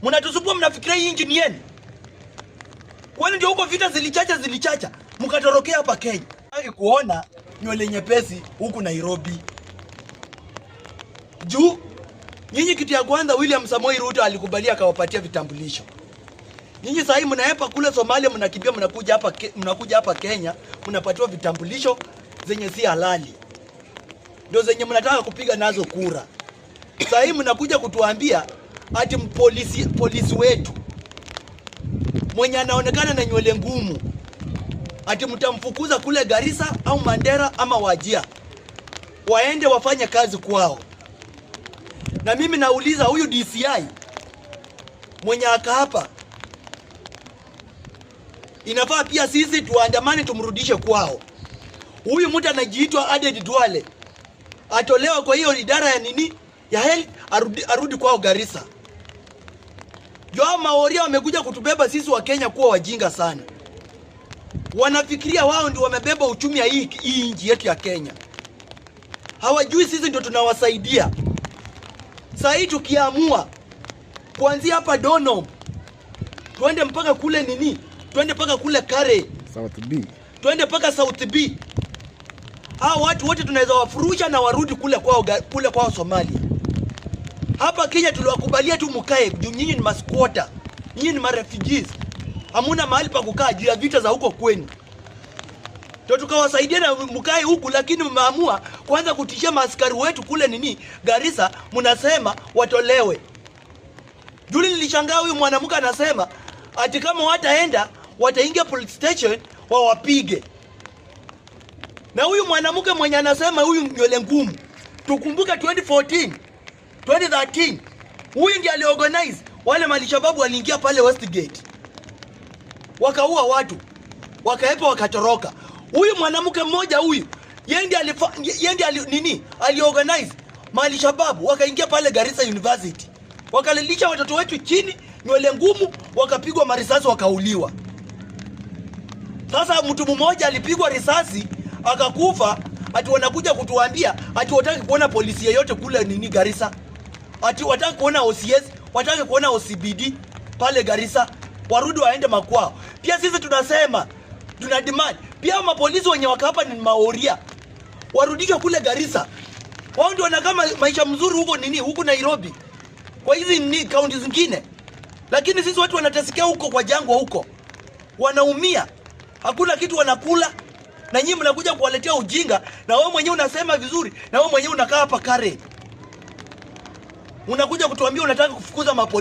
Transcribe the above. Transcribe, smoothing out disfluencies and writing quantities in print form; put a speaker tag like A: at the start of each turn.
A: Mnatusumbua, mnafikiria hii nchi ni yenu? Kwani ndio huko vita zilichacha mkatorokea hapa Kenya? Hataki kuona nywele nyepesi huku Nairobi. Juu nyinyi, kitu ya kwanza William Samoei Ruto alikubalia akawapatia vitambulisho. Nyinyi sasa hivi mnaepa kule Somalia, mnakimbia mnakuja hapa Kenya, mnapatiwa vitambulisho zenye si halali. Ndio zenye mnataka kupiga nazo kura. Sasa hivi mnakuja kutuambia ati polisi wetu mwenye anaonekana na nywele ngumu ati mtamfukuza kule Garissa au Mandera ama Wajir, waende wafanye kazi kwao. Na mimi nauliza huyu DCI mwenye aka hapa, inafaa pia sisi tuandamane tumrudishe kwao. Huyu mtu anajiitwa Aden Duale atolewa kwa hiyo idara ya nini ya health, arudi kwao Garissa. Jua Maoria wamekuja kutubeba sisi wa Kenya kuwa wajinga sana. Wanafikiria wao ndio wamebeba uchumi ya hii nchi yetu ya Kenya. Hawajui sisi ndio tunawasaidia. Saa hii tukiamua kuanzia hapa Donholm tuende mpaka kule nini, tuende mpaka kule Kare,
B: South B,
A: tuende mpaka South B. Hao watu wote tunaweza wafurusha na warudi kule kwao Somalia. Hapa Kenya tuliwakubalia tu mkae, juu nyinyi ni masquatter, nyinyi ni marefugees. Hamuna mahali pa kukaa juu ya vita za huko kwenu. Ndio tukawasaidia na mkae huku, lakini mmeamua kwanza kutishia maaskari wetu kule nini Garissa, mnasema watolewe. Juli nilishangaa huyu mwanamke anasema ati kama wataenda wataingia police station wawapige. Na huyu mwanamke mwenye anasema huyu nywele ngumu, tukumbuke 2014, 2013 huyu ndiye aliorganize wale malishababu waliingia pale Westgate wakaua watu wakaepa wakatoroka. Huyu mwanamke mmoja huyu yeye ndiye nini aliorganize malishababu wakaingia pale Garissa University wakalilisha watoto wetu chini, nywele ngumu, wakapigwa marisasi wakauliwa. Sasa mtu mmoja alipigwa risasi akakufa, ati wanakuja kutuambia ati wataki kuona polisi yeyote kule nini Garissa, ati wataki kuona OCS, wataki kuona OCPD pale Garissa, warudi waende makwao. Pia sisi tunasema tuna demand pia mapolisi wenye wako hapa ni maoria warudishwe kule Garissa. Wao ndio wanakaa maisha mzuri huko nini huko Nairobi, kwa hizi ni kaunti zingine, lakini sisi watu wanatesikia huko kwa jangwa huko, wanaumia, hakuna kitu wanakula, na nyinyi mnakuja kuwaletea ujinga, na wewe mwenyewe unasema vizuri, na wewe mwenyewe unakaa hapa Karen, unakuja kutuambia unataka kufukuza mapolisi.